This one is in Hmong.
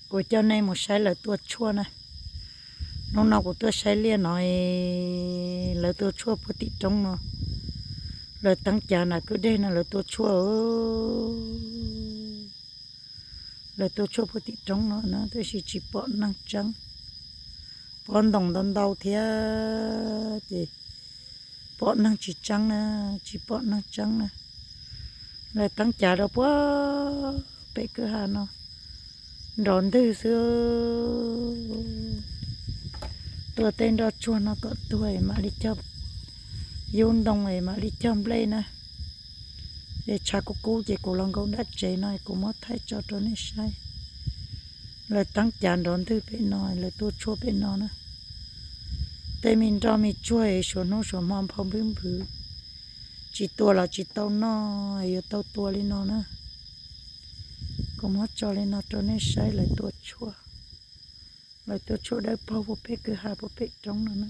Kuv coj nej mus saib lawv tua tshuaj na. Hnub no kuv tuaj saib liaj no, lawv tua tshuaj puag tim roob no. Lawv teeb cav nram kwj deg no lawv tua tshuaj. Lawv tua tshuaj puag tim roob no na, tab sis tsis pom neeg tseeb. Pob ntoos ntau ntau thiab ces pom neeg tsis tseeb na, tsis pom neeg tseeb na. Lawv teeb cav rau puag pem kwj ha no, nrov ntwg xwb. Tua tej nroj tsuag no kom tuag es mam li cog yub ntoo es mam li cog nplej na. Es tshav kub kub ces kuv los nkaum dab tsev no kuv muab thaij tso rau nej saib. Lawv teeb cav nrov ntwg pem no, lawv tua tshuaj pem no na. Tej me nroj me tsuag es suav hnub suav hmo nphau npwb npwv, tsis tua los tsis tau noj, yuav tau tua li no na. Kuv muab tso li no rau nej saib lawv tua tshuaj. Lawv tua tshuaj dawb paug puag pem kwj ha puag pem roob no na.